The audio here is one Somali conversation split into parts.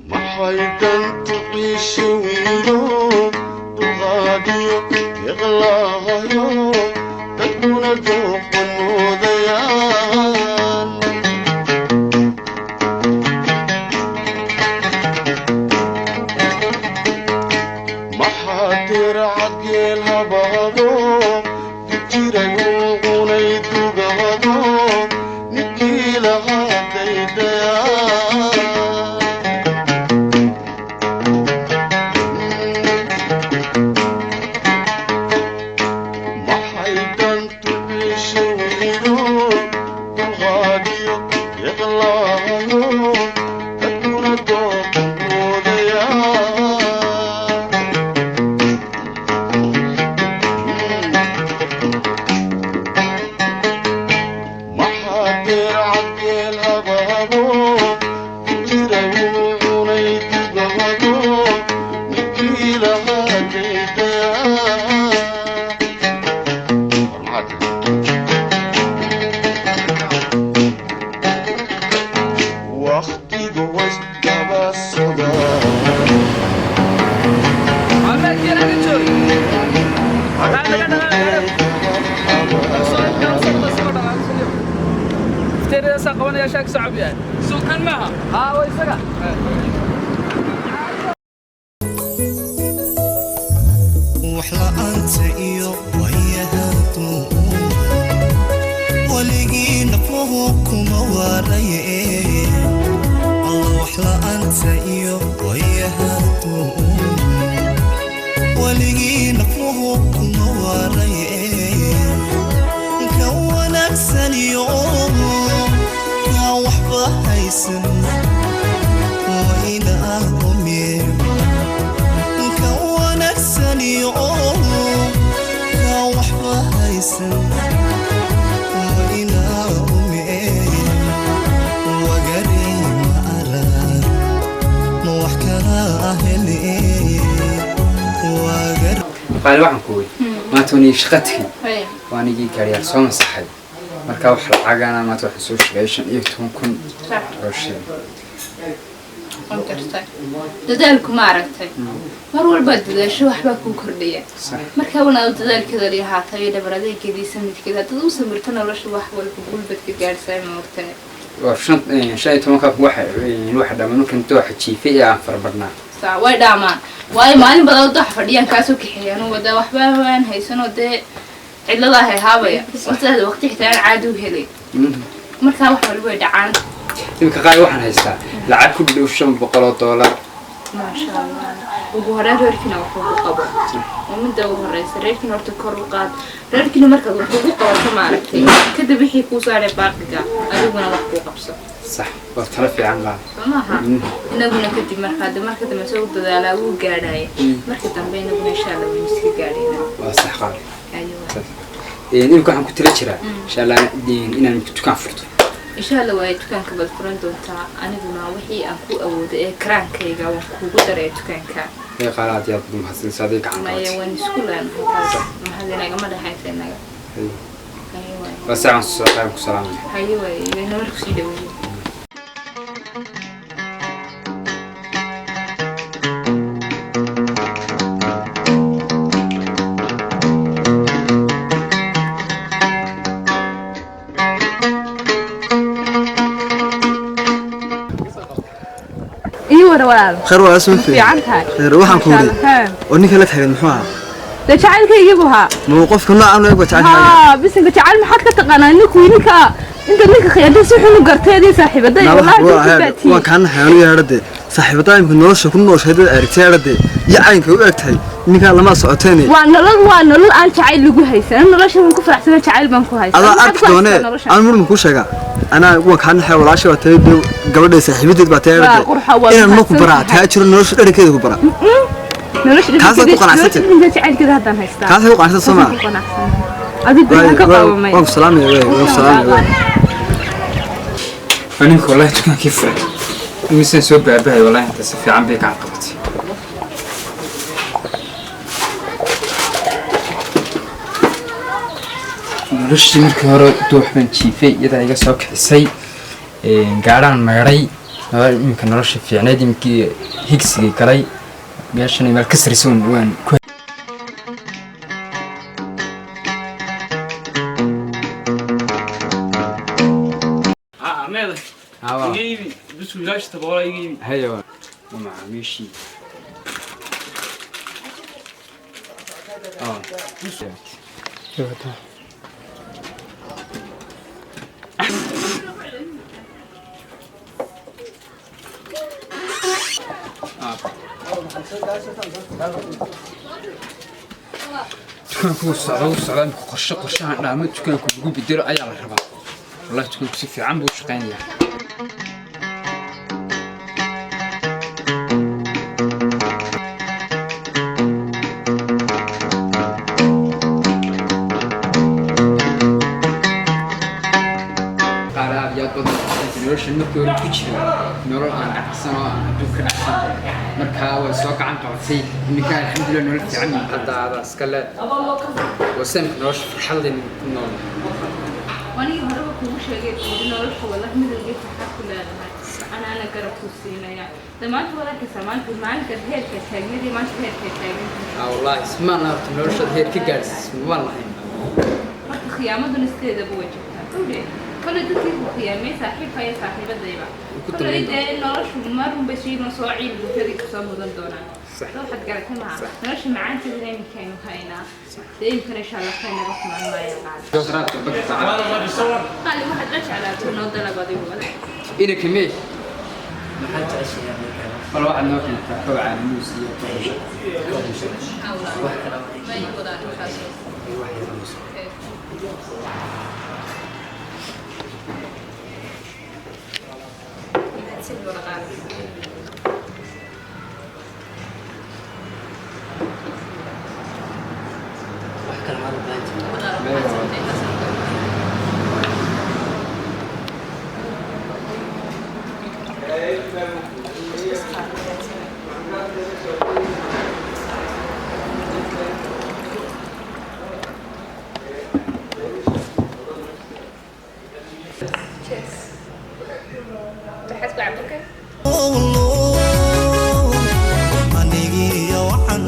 Maxay dantu ciishe wiilo dulqaadiyo iqlaahayo dadkuna dooqan moodayaan. Maxaa diracad geel habaado dibjirayu cunay dugaado ninkii lahaa daydayaa. Maxay dantu ciishe wiilo dulqaadiyo iqlaayo dadkuna dooqan moodayaan. Maxaa diracad geel habaabo dibjirayu cunay dugaado ninkii lahaa daydayaa. War maxaa tiri? Waqtigu wasdaba socdaa. Suukan maaha. Haa, waa isaga. Wax la'aanta iyo wayahaadu weligii nafluhu kuma waaraye. Alla, wax la'aanta iyo wayahaadu weligii nafluhu kuma waaraye. Ka wanaagsan iyo ka waxba haysan wayna umye. Ka wanaagsan iyo ka waxba haysan wayna umee. Wagari ma arag, ma wax kala hele wagar. Qaali, waxaan ku wey maanta wanigii shaqa tegey, waanigii gaariyaal soo masaxay. Marka wax lacagana maanta waxaan soo shaqeeyay 15,000 oo shilin. Waan gartay. Dadaalku ma aragtay, mar walbaad dadaasho waxbaa kuu kordhaya. Sax. Markaa wanaad dadaalkeeda lahaatay iyo dhabar adeegeediisa midkeeda haddaad u samirto nolosha, wax walba guulbad ka gaadhsaa, ma ogtahay? Waa 15-ka waxa dhammaan markan dooxa jiifay ee aan farabadnaa. Saa way dhaamaan, waayo maalin badan doox fadhiyaan kaasoo kaxeeyaan wada waxba aan haysanoo dee cidladaa hahaabaya waqtidaada waqti xitaa aan caadi u helay. Markaa wax walba way dhacaan. Imika qaali, waxaan haystaa lacag ku dhow $500. Maasha Allah. Ugu horreyn reerkiina wax ugu qabo oo midda ugu horeysa reerkiina horta kor u qaad. Reerkiina markaad wax ugu qabato, maaragtay, kadib wixii kuu saaray baaqiga adiguna wax kuu qabso. Sax, waa talo fiican, qaali. Soo maaha? Inaguna kadib markaa de marka dambe soo dadaalaa wuu gaadhaya. Marka dambe inaguna insha Allah waynu iska gaadhaynaa. Waa sax, qaali. Aywa. Imika waxaan ku tala jiraa insha Allah inaan dukaan furto. Insha Allah waa dukaanka baad furan doontaa. Aniguna wixii aan ku awoodo ee karaankayga waan kuugu daraya dukaanka. Ee qaali, aad iyo aad baad umahadsanaysaa adig gacan maya qabatay. Waan isku leenahay taas, mahad inagama dhexaysa inaga. Haye waay. Waa sax, aan ku salaamaya. Haye waay, namar kusii dhaweeye. Ii wara, walaal. Khayr waa soo fiican tahay? Khayr, waxaan ku wuri oo ninka la taagan muxuu ahaa? Dee jacaylkaygiibu ahaa. Ma uu qofka noocan u eg waa jecel? Haa, bisinka jacayl maxaad ka taqaanaa? Ninku ninka inta ninka khiyaantay si xun u garteedii saaxiibaday wallaahi dadku baatii. Waan kaa naxay anu yeedhade saaxiibada imika nolosha ku nooshay dad aragtay yeedhade iyo caynka u eg tahay. Ninkaa lama socoteen. Waa nolol, waa nolol aan jacayl lagu haysan. Nolosha waan ku faraxsana, jacayl baan ku haysan. Adaa Maxaad arki ku haysataa doonee nolosha? Aan murma kuu sheegaa, anaa waan kaa naxay, walaasha waa tahay, dee gabadhay saaxiibadeed baa tahay. Waa qurxa, waa inaan ma ku mahadsan baraa tahay. Taa jiro nolosha dharankeeda ku baraa. Nolosha Kaasaad ku qanacsantay? Nolosha jacaylkeeda haddaan haystaa. Kaasaad ku qanacsantay, soo maa? Kaasaan ku qanacsanahay. Adigu ha ka qabamay. Waan ku salaamaya wey, waan ku salaamaya wey. Ninka wallahi dukaankii furay imisan soo baabahay, wallahi inta si fiican bay gacan qabatay. Noloshii markii hore doox baan jiifay, iyadaa iga soo kicisay, gaadhaan meedhay. Iminka nolosha fiicneed iminkii higsigay galay meeshan meel ka saraysa waan ku Meeday? Iga iibi buskud ilaashta boqolaa, iga iibi. Haya, waa macaamiishii. Dukaanku wuu socdaa, wuu socdaa imika. Qorshe, qorshahan dhaamo dukaanku lagu bedelo ayaa la rabaa. Wallahi dukaanku si fiican buu u shaqaynayaa. Qaar aad iyo aad badan noloshan markii hore ku jira, nolol aan dhacsan oo aan adduunka dhacsan, markaa way soo gacan qabatay. Iminka alxamdulilah nolol fiican baan hadda adaa iska le wasanka nolosha farxad leh ku nool. Anigii horeba kugu sheegay kuuri, nolosha wallahi midowgii farxad ku leedahay, anaana garab ku siinaya dhammaanta walaalkasa. Maanta maalinkaad heerka taagnadii, maanta heerka taagan. Aa wallahi ismaan horta noloshaad heer ka gaadhsiis maan lahayn. Marka khiyaamadduna sideedaba way jirtaa kowdhe. Kolay dadkii ku khiyaamay saaxiibka iyo saaxiibadayba Ku kolay dambayn. Dee noloshu marunbay shiiban soo ciil bulshadii kusoo mudan doonaan. Sax. Soo waxaad garatay maha? Sax. Nolosha macaanteedana iminkaynu haynaa. Dee iminkana insha Allah khayr naga xumaan maayo qaali. Sharaabka bakta. Qaali, waxaad la jeclaato noo dalab adigu walaal. Ina kamee? Maxaad jeceshahay markaa? Bal waxaad noo keentaa koob caanamuus iyo koob. Wax kale ma May wadaan waxaas. Wax yar oo Mahadsanid walaal. Wax kale maad u baahan tahay? Maxaad ku cabirkay? Anigiyo waxan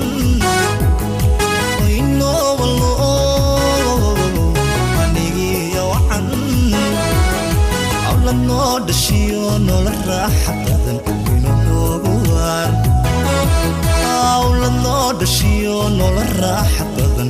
anigiyo waxan awlad noo dhashiyo nolol raaxa badan inuu noogu waar, awlad noo dhashiyo nolol raaxa badan.